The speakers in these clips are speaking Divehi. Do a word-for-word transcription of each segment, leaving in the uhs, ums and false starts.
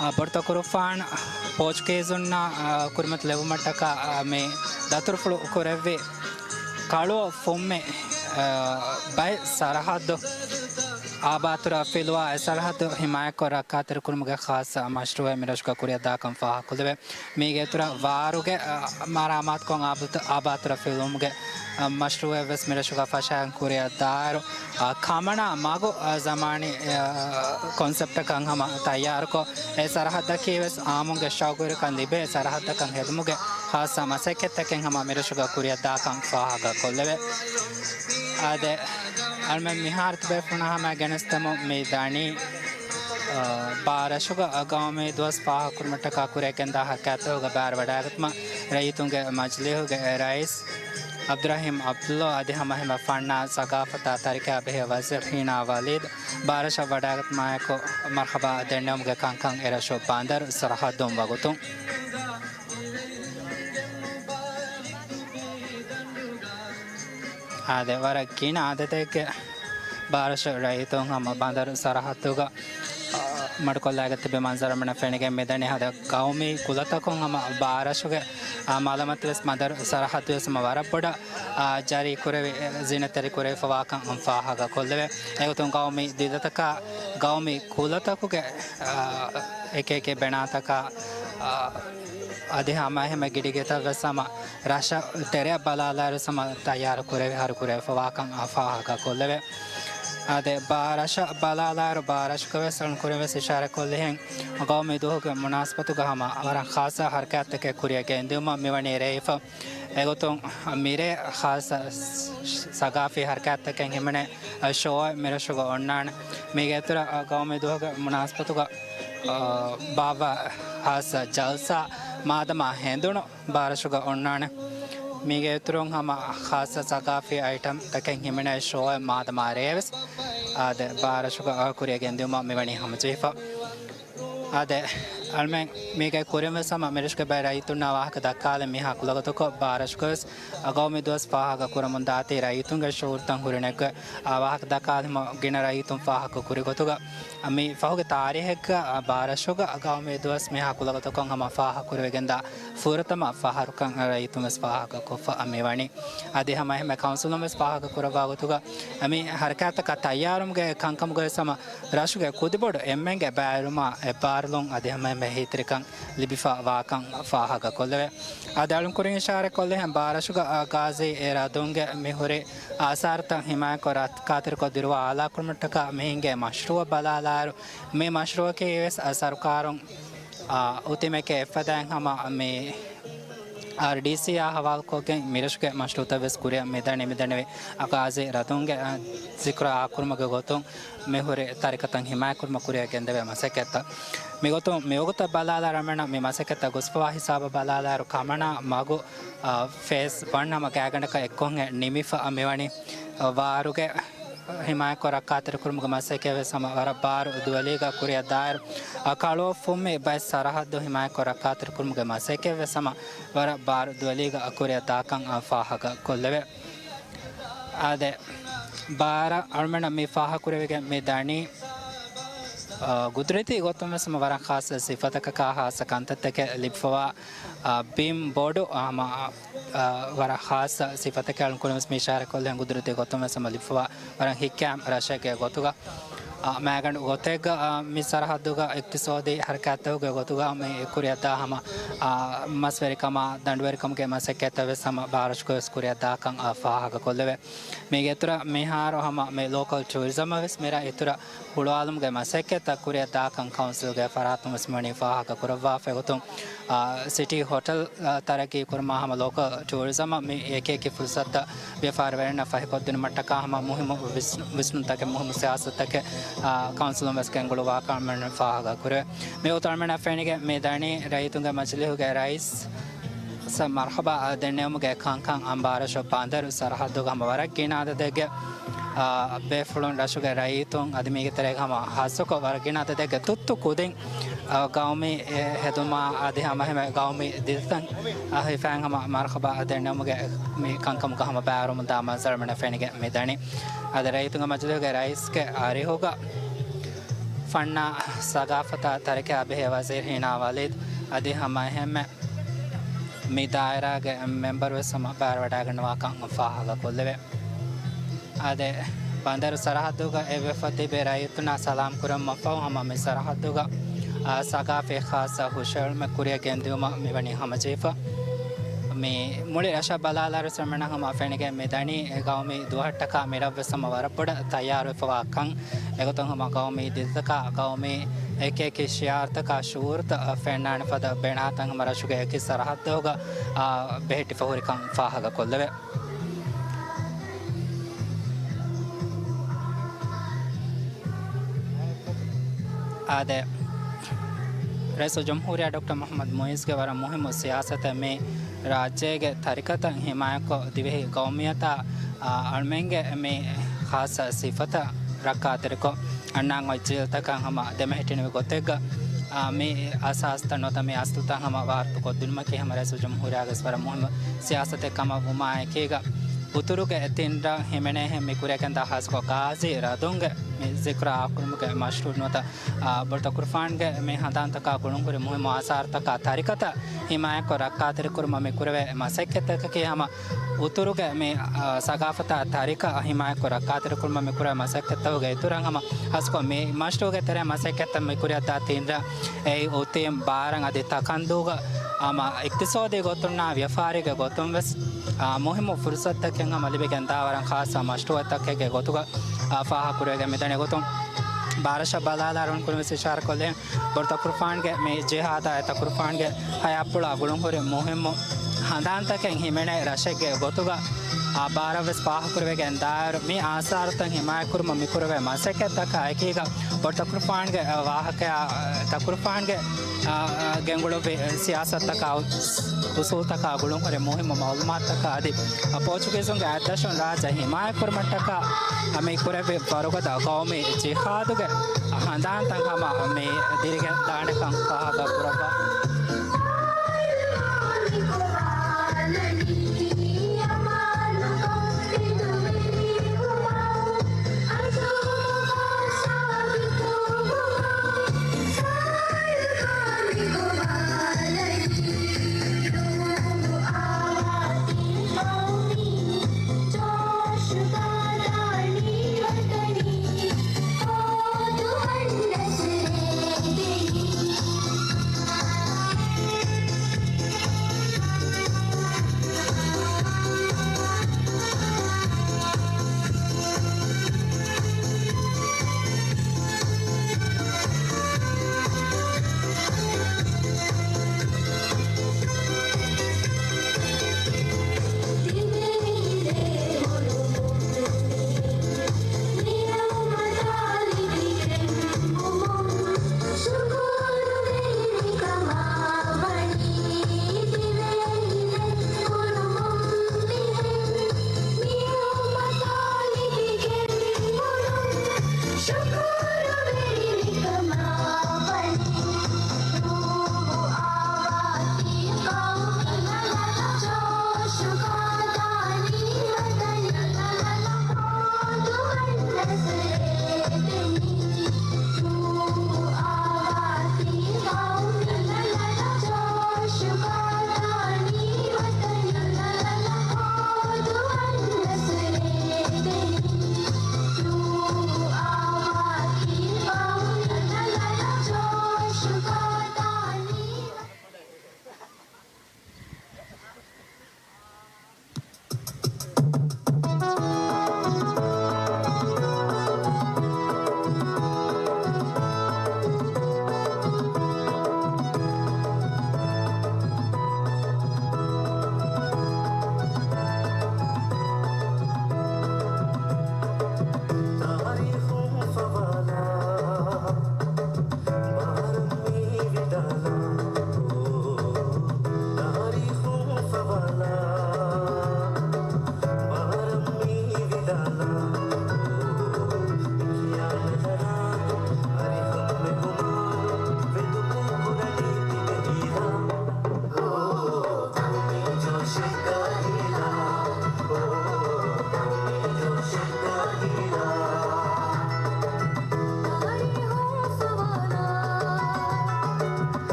އާ، ބޮޑުތަކުރުފާން ޕޯޗުގީޒުންނާ، އާ، ކުރިމަތިލެވުމަށްޓަކާ، އާ، މި ދަތުރުފުޅު ކުރެއްވި ކަޅުއޮށް ފުންމި، އާ، ބައެއް ސަރަހައްދު އާބާތުރަށް ފިލުވާ، އެ ސަރަހައްދު ހިމާޔަތްކޮށް ރައްކާތެރިކުރުމުގެ ޚާއްޞަ މަޝްރޫއެއް މިރަށުގަ ކުރިއަށްދާކަން ފާހަގަކޮށްލެވޭ. މީގެ އިތުރަށް ވާރުގެ، އާ، މަރާމާތުކޮށް އާބާތު-، އާބާތުރަށް ފިލުވުމުގެ، އާ، މަޝްރޫއެއްވެސް މިރަށުގަ ފަށައިން ކުރިއަށްދާއިރު، އާ، ކަމަނާ މަގު، އާ، ޒަމާނީ، އާ، ކޮންސެޕްޓަކަށް ހަމަ ތައްޔާރުކޮށް، އެ ސަރަހައްދަކީވެސް އާއްމުންގެ ޝައުގުވެރިކަން ލިބޭ ސަރަހައްދަކަށް ހެދުމުގެ ޚާއްޞަ މަސައްކަތްތަކެއް ހަމަ މިރަށުގަ ކުރިއަށްދާކަން ފާހަގަކޮށްލެވޭ. އާދެ، އަޅުމެން މިހާރު ތިބޭފުޅުންނާ ހަމައަށް ގެނެސްދެމުން މި ދަނީ، އާ، ބާރަށުގަ ގައުމީ ދުވަސް ފާހަގަކުރުމަށްޓަކާ ކުރިއަށްގެންދާ ހަރަކާތްތަކުގަ ބައިވެރިވަޑައިގަތުމަށް ރައްޔިތުންގެ މަޖިލީހުގެ ރައީސް އަބްދުއްރަހީމް އަބްދުއްލާ އަދި ހަމައެހެންމެ ފަންނާ ސަގާފަތާ ތަރިކައާ ބެހޭ ވަޒީރު ހީނާ ވަލީދު ބާރަށަށް ވަޑައިގަތުމާއެކު މަރްޙަބާ ދެންނެވުމުގެ ކަންކަން އެރަށު ބަނދަރު ސަރަހައްދުން ވަގުތުން. އާދެ، ވަރަށް ގިނަ އަދަދެއްގެ ބާރަށު ރައްޔިތުން ހަމަ ބަނދަރު ސަރަހައްދުގަ، އާ، މަޑުކޮށްލައިގަތް ތިބި މަންޒަރު އަޅުމެންނަށް ފެނިގެން މިދަނީ. އާދެ، ގައުމީ ކުލަތަކުން ހަމަ ބާރަށުގެ، އާ، މަލަމަތިވެސް ބަނދަރު ސަރަހައްދުވެސް ހަމަ ވަރަށް ބޮޑަށް، އާ، ޖަރީ ކުރެވި، އެ، ޒިނަތެރި ކުރެވިފަވާކަން ފާހަގަކޮށްލެވޭ. އެގޮތުން ގައުމީ ދިދަތަކާ، ގައުމީ ކުލަތަކުގެ، އާ، އެކިއެކި ބެނާތަކާ، އާ، އަދި ހަމައެހެންމެ ގިޑިގެތައް ވެސް ހަމަ ރަށަށް ތެރެއަށް ބަލާލާއިރު ހަމަ ތައްޔާރު ކުރެވި ހަރު ކުރެވިފަވާކަން އާ ފާހަގަކޮށްލެވޭ. އާދެ، ބާރަށަށް ބަލާލާއިރު ބާރަށުގަ ވެސް އަޅުން ކުރިން ވެސް އިޝާރަތްކޮށްލިހެން ގައުމީ ދުވަހުގެ މުނާސަބަތުގަ ހަމަ ވަރަށް ޚާއްޞަ ހަރަކާތްތަކެއް ކުރިއަށް ގެންދިއުމަށް މިވަނީ ރޭވިފަ. އެގޮތުން މިރޭ ޚާއްޞަ ސަގާފީ ހަރަކާތްތަކެއް ހިމެނޭ ޝޯއެއް މިރަށުގަ އޮންނާނެ. މީގެ އިތުރަށް ގައުމީ ދުވަހުގެ މުނާސަބަތުގަ، އާ، ބާއްވާ ޚާއްޞަ ޖަލްސާ މާދަމާ ހެނދުނު ބާރަށުގަ އޮންނާނެ. މީގެ އިތުރުން ހަމަ ޚާއްޞަ ސަގާފީ އައިޓަމް ތަކެއް ހިމެނޭ ޝޯއެއް މާދަމާ ރޭވެސް. އާދެ، ބާރަށުގަ ކުރިއަށް ގެންދިއުމަށް މިވަނީ ހަމަޖެހިފަ. އާދެ، އަޅުމެން މީގެ ކުރިން ވެސް ހަމަ މިރަށުގެ ބައެއް ރައްޔިތުންނާ ވާހަކަ ދައްކާލަން މިހާ ކުލަގޮތަކޮށް ބާރަށުގަވެސް ގައުމީ ދުވަސް ފާހަގަ ކުރަމުން ދާތީ ރައްޔިތުންގެ ޝުޢޫރުތައް ހުރިނެއްގެ ވާހަކަ ދައްކާލަން ގިނަ ރައްޔިތުން ފާހަގަ ކުރި ގޮތުގަ، މި ފަހުގެ ތާރީހެއްގަ ބާރަށުގަ ގައުމީ ދުވަސް މިހާ ކުލަގޮތަކޮށް ހަމަ ފާހަގަ ކުރެވިގެންދާ ފުރަތަމަ ފަހަރުކަން ރައްޔިތުން ވެސް ފާހަގަ ކޮށްފަ މިވަނީ. އަދި ހަމައެހެންމެ ކައުންސިލުން ވެސް ފާހަގަ ކުރައްވާ ގޮތުގަ، މި ހަރަކާތަކަށް ތައްޔާރުވުމުގެ ކަންކަމުގަ ވެސް ހަމަ ރަށުގެ ކުދިބޮޑު އެންމެންގެ ބައިވެރިވުމާ އެއްބާރުލުން އަދި ހަމައެހެންމެ އެހީތެރިކަން ލިބިފަ ވާކަން ފާހަގަ ކޮށްލެވޭ. އަދި އަޅުން ކުރިން އިޝާރަތް ކޮށްލިހެން ބާރަށުގަ ގާޒީ އެ ރަދުންގެ މި ހުރި އާސާރުތައް ހިމާޔަތްކޮށް ރައްކާތެރިކޮށް ދިރުވާ އާލާކުރުމަށްޓަކާ މި ހިންގޭ މަޝްރޫއަށް ބަލާލާއިރު، މި މަޝްރޫއަކީ ވެސް ސަރުކާރުން، އާ، އުތިމެކޭ އެއްފަދައިން ހަމަ މި އާރްޑީސީއާ ހަވާލުކޮށްގެން މިރަށުގެ މަޝްރޫއުތައް ވެސް ކުރިއަށް މިދަނީ. މިދަނީ ގާޒީ ރަދުންގެ، އާ، ޒިކުރު އާކުރުމުގެ ގޮތުން މި ހުރި ތަރިކަތައް ހިމާޔަތްކުރުމަށް ކުރިއަށް ގެންދެވޭ މަސައްކަތްތައް. މިގޮތުން މިވަގުތަށް ބަލާލާ އަޅުމެންނަށް މި މަސައްކަތްތައް ގޮސްފަވާ ހިސާބަށް ބަލާލާއިރު ކަމަނާ މަގު، އާ، ފޭސް ވަން ހަމަ ގާތްގަނޑަކަށް އެއްކޮށް ނިމިފަ މިވަނީ. އާ، ވާރުގެ ހިމާޔަތްކޮށް ރައްކާތެރިކުރުމުގެ މަސައްކަތް ވެސް ހަމަ ވަރަށް ބާރު ދުވެލީގަ ކުރިއަށް ދާއިރު، އާ، ކަޅުއޮށް ފުންމި ބައެއް ސަރަހައްދު ހިމާޔަތްކޮށް ރައްކާތެރިކުރުމުގެ މަސައްކަތް ވެސް ހަމަ ވަރަށް ބާރު ދުވެލީގަ ކުރިއަށް ދާކަން، އާ، ފާހަގަ ކޮށްލެވޭ. އާދެ، ބާރަށް އަޅުމެންނަށް މި ފާހަގަކުރެވިގެން މި ދަނީ، އާ، ގުދުރަތީ ގޮތުން ވެސް ހަމަ ވަރަށް ޚާއްޞަ ސިފަތަކަކާ ޚާއްޞަ ކަންތައްތަކެއް ލިބިފަވާ، އާ، ބިން ބޮޑު ހަމަ، އާ، ވަރަށް ޚާއްޞަ ސިފަތަކެއް އަޅުން ކުރިން ވެސް މި އިޝާރަތް ކޮށްލިހެން ގުދުރަތީ ގޮތުން ވެސް ހަމަ ލިބިފަވާ ވަރަށް ހިތްކައިމު ރަށެއްގެ ގޮތުގަ، އާ، މައިގަނޑު ގޮތެއްގަ، އާ، މި ސަރަހައްދުގަ އިޤްތިޞާދީ ހަރަކާތްތަކުގެ ގޮތުގަ މި ކުރިއަށްދާ ހަމަ، އާ، މަސްވެރިކަމާ ދަނޑުވެރިކަމުގެ މަސައްކަތްތައް ވެސް ހަމަ ބާރަށުގަ ވެސް ކުރިއަށްދާކަން، އާ، ފާހަގަކޮށްލެވޭ. މީގެ އިތުރަށް މިހާރު ހަމަ މި ލޯކަލް ޓޫރިޒަމަށް ވެސް މިރަށް އިތުރަށް ހުޅުވާލުމުގެ މަސައްކަތްތައް ކުރިއަށް ދާކަން ކައުންސިލްގެ ފަރާތުން ވެސް މިވަނީ ފާހަގަ ކުރައްވާފަ. އެގޮތުން، އާ، ސިޓީ ހޮޓަލް، އާ، ތަރައްގީ ކުރުމާ ހަމަ ލޯކަލް ޓޫރިޒަމަށް މި އެކި އެކި ފުރުސަތުތައް ވިޔަފާރިވެރިންނަށް ފަހިކޮށްދިނުމަށްޓަކާ ހަމަ މުހިއްމު ވިސް-، ވިސްނުންތަކެއް، މުހިއްމު ސިޔާސަތުތަކެއް، އާ، ކައުންސިލުން ވެސް ގެންގުޅުއްވާކަން އަޅުމެން ފާހަގަ ކުރޭ. މި ގޮތުން އަޅުމެންނަށް ފެނިގެން މި ދަނީ ރައްޔިތުންގެ މަޖިލީހުގެ ރައީސް ސަ މަރްޙަބާ ދެންނެވުމުގެ ކަންކަން އަން ބާރަށު ބަނދަރު ސަރަހައްދުގަ ހަމަ ވަރަށް ގިނަ އަދަދެއްގެ، އާ، ބޭފުޅުން ރަށުގެ ރައްޔިތުން އަދި މީގެ ތެރޭގަ ހަމަ ހާއްސަކޮށް ވަރަށް ގިނަ އަދަދެއްގެ ތުއްތު ކުދިން، އާ، ގައުމީ، އެ، ހެދުމާ އަދި ހަމަ އެހެންމެ ގައުމީ ދިދަތައް، އާ، ހިފައިން ހަމަ މަރްޙަބާ ދެންނެވުމުގެ މި ކަންކަމުގަ ހަމަ ބައިވެރިވަމުންދާ މަންޒަރު އަޅުމެންނަށް ފެނިގެން މި ދަނީ. އަދި ރައްޔިތުންގެ މަޖިލީހުގެ ރައީސްގެ އަރިހުގަ ފަންނާ ސަގާފަތާ ތަރިކައާ ބެހޭ ވަޒީރު ހީނާ ވަލީދު އަދި ހަމައެހެންމެ މި ދާއިރާގެ މެމްބަރުވެސް ހަމަ ބައިވެވަޑައިގަންނަވާކަން ފާހަގަކޮށްލެވޭ. އާދެ، ބަނދަރު ސަރަހައްދުގަ އެއްވެފަ ތިބި ރައްޔިތުންނާ ސަލާމް ކުރުމަށްފަހު ހަމަ މި ސަރަހައްދުގަ، އާ، ސަގާފީ ޚާއްސަ ހުށައެޅުމެއް ކުރިއަށް ގެންދިއުމަށް މިވަނީ ހަމަޖެހިފަ. މި މުޅި ރަށަށް ބަލާލާއިރު ސަމަނަ ހަމަ ފެނިގެން މި ދަނީ ގައުމީ ދުވަހަށްޓަކާ މިރަށްވެސް ހަމަ ވަރަށް ބޮޑަށް ތައްޔާރުވެފަވާ ކަން. އެގޮތުން ހަމަ ގައުމީ ދިދަތަކާ، ގައުމީ އެކިއެކި ޝިއާރުތަކާ ޝުއޫރުތައް ފެންނާނެ ފަދަ ބެނާތައް ހަމަ ރަށުގެ އެކި ސަރަހައްދަކުގަ، އާ، ބެހެއްޓިފަ ހުރިކަން ފާހަގަކޮށްލެވޭ. އާދެ، ރައީސުލްޖުމްހޫރިއްޔާ ޑޮކްޓަރ މުޙައްމަދު މުޢިއްޒުގެ ވަރަށް މުހިއްމު ސިޔާސަތެއް މި ރާއްޖޭގެ ތަރިކަތައް ހިމާޔަތްކޮށް، ދިވެހި ގައުމިއްޔަތާ، އާ، އަޅުމެންގެ މި ޚާއްސަ ސިފަތައް ރައްކާތެރިކޮށް، އަންނާން އޮތް ޖީލްތަކަށް ހަމަ ދެމެހެއްޓެނިވި ގޮތެއްގަ، އާ، މި އަސާސްތައް ނުވަތަ މި އަސްލުތައް ހަމަ ވާރުތު ކޮށްދިނުމަކީ ހަމަ ރައީސުލްޖުމްހޫރިއްޔާގެ ވަރަށް މުހިއްމު ސިޔާސަތެއް ކަމަށް ވުމާއެކީގަ، އުތުރުގެ ތިން ރަށް ހިމެނޭހެން މި ކުރިއަށް ގެންދާ ޚާއްޞަކޮށް ގާޒީ ރަދުންގެ މި ޒިކްރާ އާކުރުމުގެ މަޝްރޫޢު ނުވަތަ، އާ، ބޮޑުތަކުރުފާންގެ މި ހަނދާންތަކާ ގުޅުންހުރި މުހިއްމު އާސާރުތަކާ ތަރިކަތައް ހިމާޔަތްކޮށް ރައްކާތެރިކުރުމަށް މި ކުރެވޭ މަސައްކަތްތަކަކީ ހަމަ އުތުރުގެ މި، އާ، ސަގާފަތާ ތަރިކަ ހިމާޔަތްކޮށް ރައްކާތެރިކުރުމަށް މި ކުރެވޭ މަސައްކަތްތަކުގެ އިތުރަށް ހަމަ ޚާއްޞަކޮށް މި މަޝްރޫޢުގެ ތެރޭ މަސައްކަތްތައް މި ކުރިއަށްދާ ތިން ރަށް އެއީ އުތީމް، ބާރަން އަދި ތަކަންދޫގަ ހަމަ އިޤްތިޞާދީ ގޮތުންނާ ވިޔަފާރީގެ ގޮތުން ވެސް، އާ، މުހިއްމު ފުރުޞަތުތަކެއް ހަމަ ލިބިގެންދާ ވަރަށް ޚާއްޞަ މަޝްރޫޢުތަކެއްގެ ގޮތުގަ، އާ، ފާހަގަކުރެވިގެން މިދަނީ. އެގޮތުން ބާރަށަށް ބަލާލާއިރު ކުރިން ވެސް އިޝާރާތްކޮށްލި ބޮޑުތަކުރުފާންގެ މި ޖިހާދާ އެ ތަކުރުފާންގެ ހަޔާތްޕުޅާ ގުޅުންހުރި މުހިއްމު ހަނދާންތަކެއް ހިމެނޭ ރަށެއްގެ ގޮތުގަ، އާ، ބާރަށް ވެސް ފާހަގަކުރެވިގެން ދާއިރު މި އާސާރުތައް ހިމާޔަތްކުރުމަށް މި ކުރެވޭ މަސައްކަތްތަކާ އެކީގަ ބޮޑުތަކުރުފާންގެ، އާ، ވާހަކަޔާ، އާ، ތަކުރުފާންގެ، އާ، އާ، ގެންގުޅުއްވި ސިޔާސަތުތަކާ އުސޫލުތަކާ ގުޅުންހުރި މުހިއްމު މައުލޫމާތުތަކާ އަދި ޕޯޗުގީޒުންގެ އަތްދަށުން ރާއްޖެ ހިމާޔަތްކުރުމަށްޓަކާ މި ކުރެއްވި ވަރުގަދަ ގައުމީ ޖިހާދުގެ ހަނދާންތައް ހަމަ މި ދިރިގެން ދާނެކަން ފާހަގަކުރައްވާ.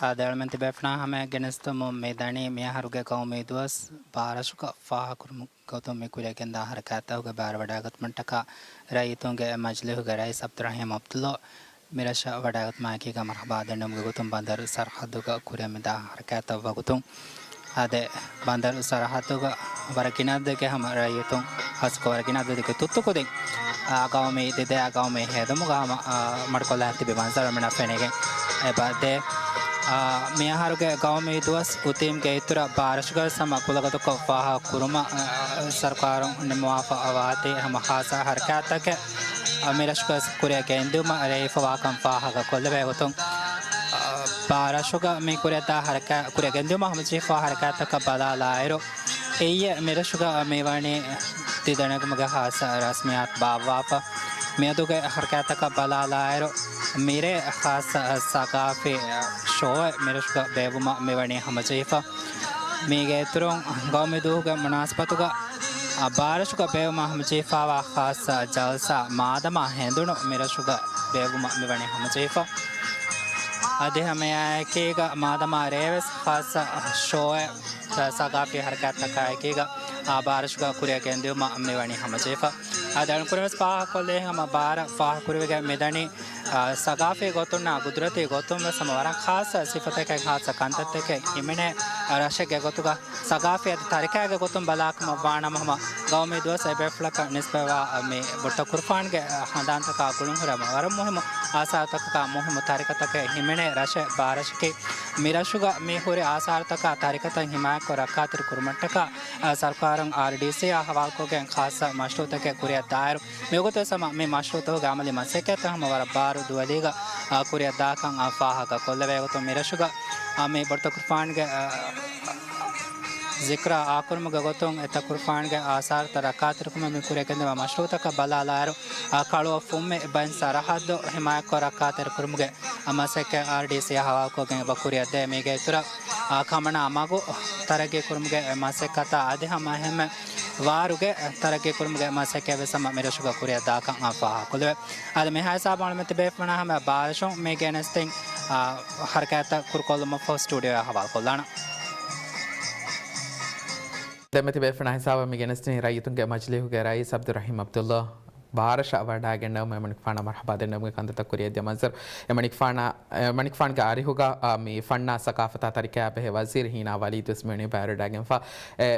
އާދެ، އަޅުމެން ތިބޭފުޅާ ހަމަޔަށް ގެނެސްދެމުން މިދަނީ މިއަހަރުގެ ގައުމީ ދުވަސް ބާރަށުގަ ފާހަގަކުރުމުގެ ގޮތުން މި ކުރިއަށް ގެންދާ ހަރަކާތްތަކުގެ ބާރު ވަޑައިގަތުމަށްޓަކާ ރައްޔިތުންގެ މަޖިލީހުގެ ރައީސް އަބްދުއްރަހީމް އަބްދުއްލާ މިރަށަށް ވަޑައިގަތުމާއެކީގަ މަރުޙަބާ ދެންނެވުމުގެ ގޮތުން ބަނދަރު ސަރަޙައްދުގަ ކުރިއަށް މިދާ ހަރަކާތްތައް ވަގުތުން އާދެ، ބަނދަރު ސަރަޙައްދުގަ ވަރަށް ގިނަ އަދަދެއްގެ ހަމަ ރައްޔިތުން ހާއްސަކޮށް ވަރަށް ގިނަ އަދަދެއްގެ ތުއްތު ކުދިން، އާ، ގައުމީ ދިދަޔާ ގައުމީ ހޭދުމުގަ ހަމަ، އާ، މަޑުކޮށްލާ ތިބި މަންޒަރު މިނަށް ފެނިގެން އެބަ ދޭ. އާ، މިއަހަރުގެ ގައުމީ ދުވަސް އުތީމްގެ އިތުރަށް ބާރަށުގަ ހަމަ ކުލަގަދަކޮށް ފާހަގަ ކުރުމަށް، އާ، ސަރުކާރުން ނިންމަވާފަ ވާތީ ހަމަ ހާއްސަ ހަރަކާތްތަކެއް، އާ، މިރަށުގަ ކުރިއަށް ގެންދިއުމަށް ރޭވިފަވާކަން ފާހަގަ ކޮށްލެވޭ ގޮތުން، އާ، ބާރަށުގަ މި ކުރިއަށްދާ ހަރަކާ-، ކުރިއަށް ގެންދިއުމަށް ހަމަޖެހިފަ ހަރަކާތްތަކަށް ބަލާލާއިރު، އިއްޔެ މިރަށުގަ މިވަނީ ދިދަނެގުމުގެ ހާއްސަ ރަސްމިއްޔާތު ބާއްވާފަ. މިއަދުގެ ހަރަކާތްތަކަށް ބަލާލާއިރު، މިރޭ ހާއްސަ ސަގާފީ ޝޯއެއް މިރަށުގަ ބޭއްވުމަށް މިވަނީ ހަމަޖެހިފަ. މީގެ އިތުރުން ގައުމީ ދުވަހުގެ މުނާސަބަތުގަ، އާ، ބާރަށުގަ ބޭއްވުމަށް ހަމަޖެހިފަވާ ހާއްސަ ޖަލްސާ މާދަމާ ހެނދުނު މިރަށުގަ ބޭއްވުމަށް މިވަނީ ހަމަޖެހިފަ. އަދި ހަމައެއާއެކީގަ މާދަމާ ރޭވެސް ހާއްސަ ޝޯއެއް ސަގާފީ ހަރަކާތްތަކާއެކީގަ، އާ، ބާރަށުގަ ކުރިއަށް ގެންދިއުމަށް މިވަނީ ހަމަޖެހިފަ. އާދެ، އަޅުން ކުރިންވެސް ފާހަގަކޮށްލީ ހަމަ ބާރަށް ފާހަގަކުރެވިގެން މިދަނީ، އާ، ސަގާފީ ގޮތުންނާ ގުދުރަތީ ގޮތުންވެސް ހަމަ ވަރަށް ޚާއްޞަ ސިފަތަކެއް، ޚާއްޞަ ކަންތައްތަކެއް ހިމެނޭ، އާ، ރަށެއްގެ ގޮތުގަ ސަގާފީ އަދި ތަރިކައިގެ ގޮތުން ބަލާކަމަށް ވާނަމަ، ހަމަ ގައުމީ ދުވަސް އެބޭފުޅަކަށް ނިސްބަތްވާ މި ބޮއްޓަ ކުރުފާންގެ ހަނދާންތަކާ ގުޅުންހުރެ ވަރަށް މުހިއްމު އާސާރުތަކަކާ މުހިއްމު ތަރިކަތަކެއް ހިމެނޭ ރަށެއް ބާރަށަކީ. މިރަށުގަ މި ހުރި އާސާރުތަކާ ތަރިކަތައް ހިމާޔަތްކޮށް ރައްކާތެރި ކުރުމަށްޓަކާ، އާ، ސަރުކާރުން އާރްޑީސީއާ ހަވާލުކޮށްގެން ޚާއްޞަ މަޝްރޫއުތަކެއް ކުރިއަށް ދާއިރު، މިވަގުތުވެސް ހަމަ މި މަޝްރޫއުތަކުގެ އަމަލީ މަސައްކަތްތައް ހަމަ ވަރަށް ބާރު ދުވަލީގަ، އާ، ކުރިއަށް ދާކަން، އާ، ފާހަގަ ކޮށްލެވޭ ގޮތުން މިރަށުގަ، އާ، މި ބޮއްޓަ ކުރުފާންގެ، އާ، ޒިކްރާ އާކުރުމުގެ ގޮތުން އެތައް ކުރުފާންގެ އާސާރުތައް ރައްކާތެރިކުރުމަށް މި ކުރިއަށް ގެންދެވޭ މަޝްރޫއުތަކަށް ބަލާލާއިރު، އާ، ކަޅުއަށް ފުއްމި ބައިން ސަރަހައްދު ހިމާޔަތްކޮށް ރައްކާތެރިކުރުމުގެ މަސައްކަތް އާރްޑީސީއާ ހަވާލުކޮށްގެން އެބަ ކުރިއަށްދޭ. މީގެ އިތުރަށް، އާ، ކަމަނާ މަގު ތަރައްގީ ކުރުމުގެ މަސައްކަތާ އަދި ހަމަ އެހެންމެ ވާރުގެ ތަރައްގީ ކުރުމުގެ މަސައްކަތް ވެސް ހަމަ މިރަށުގަ ކުރިއަށް ދާކަން އާ ފާހަގަކޮށްލެވޭ. އަދި މިހާ ހިސާބުން އަޅުމެން ތިބޭފުޅުންނާ ހަމަ ބާރަށުން މި ގެނެސްދިން، އާ، ހަރަކާތްތައް ކުރުކޮށްލުމަށްފަހު ސްޓޫޑިއޯއާ ހަވާލުކޮށްލާނަން. ދެންމެ ތިބޭފުޅުންނާ ހިސާބަށް މި ގެނެސްދިނީ ރައްޔިތުންގެ މަޖިލީހުގެ ރައީސް އަބްދުއްރަހީމް އަބްދުއްލާ. ބާރަށަށް ވަޑައިގެންނެވުމަށް އެމަނިކުފާނަށް މަރްޙަބާ ދެންނެވުމުގެ ކަންތައްތައް ކުރިއަށްދިޔަ މަންޒަރު. އެމަނިކުފާނާ، އެމަނިކުފާންގެ އަރިހުގަ، އާ، މި ފަންނާ ސަޤާފަތާ ތަރިކަޔާ ބެހޭ ވަޒީރު ހީނާ ވަލީދުވެސް މިވަނީ ބައިވެރިވެޑައިގެންފަ. އެ،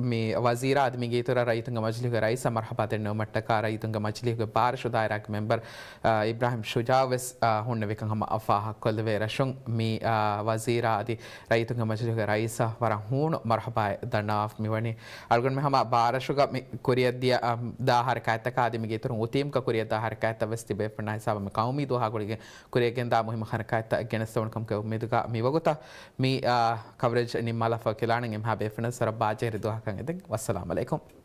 މި ވަޒީރާ އަދި މީގެ އިތުރަށް ރައްޔިތުންގެ މަޖިލީހުގެ ރައީސަށް މަރްޙަބާ ދެންނެވުމަށްޓަކާ ރައްޔިތުންގެ މަޖިލީހުގެ ބާރަށު ދާއިރާގެ މެމްބަރު، އާ، އިބްރާހިމް ޝުޖާއުވެސް، އާ، ހުންނެވިކަން ހަމަ ފާހަގަކޮށްލެވޭ. ރަށުން މި، އާ، ވަޒީރާ އަދި ރައްޔިތުންގެ މަޖިލީހުގެ ރައީސަށް ވަރަށް ހޫނު މަރްޙަބާއެއް ދަންނަވާފަ މިވަނީ. އަޅުގަނޑުމެން ހަމަ ބާރަށުގަ މި ކުރިއަށްދިޔަ، އަ، ދާ ހަރަކާތްތަކާ އަދި މީގެ އިތުރުން އުތީމްކަ ކުރިއަށްދާ ހަރަކާތްތައް ވެސް ތިބޭފުޅުންނާ ހިސާބަށް މި ޤައުމީ ދުވަހާ ގުޅިގެން ކުރިއަށްގެންދާ މުހިއްމު ހަރަކާތްތައް ގެނެސްދެވުނު ކަމުގެ އުއްމީދުގަ މިވަގުތަށް މި، އާ، ކަވަރޭޖް ނިންމާލާފަ ކިލާނެ އެންމެހާ ބޭފުޅުން ވަރަށް ބާޖެހިރި ދުވަހަކަށް އެދެން. ވައްސަލާމް އަލައިކުމް.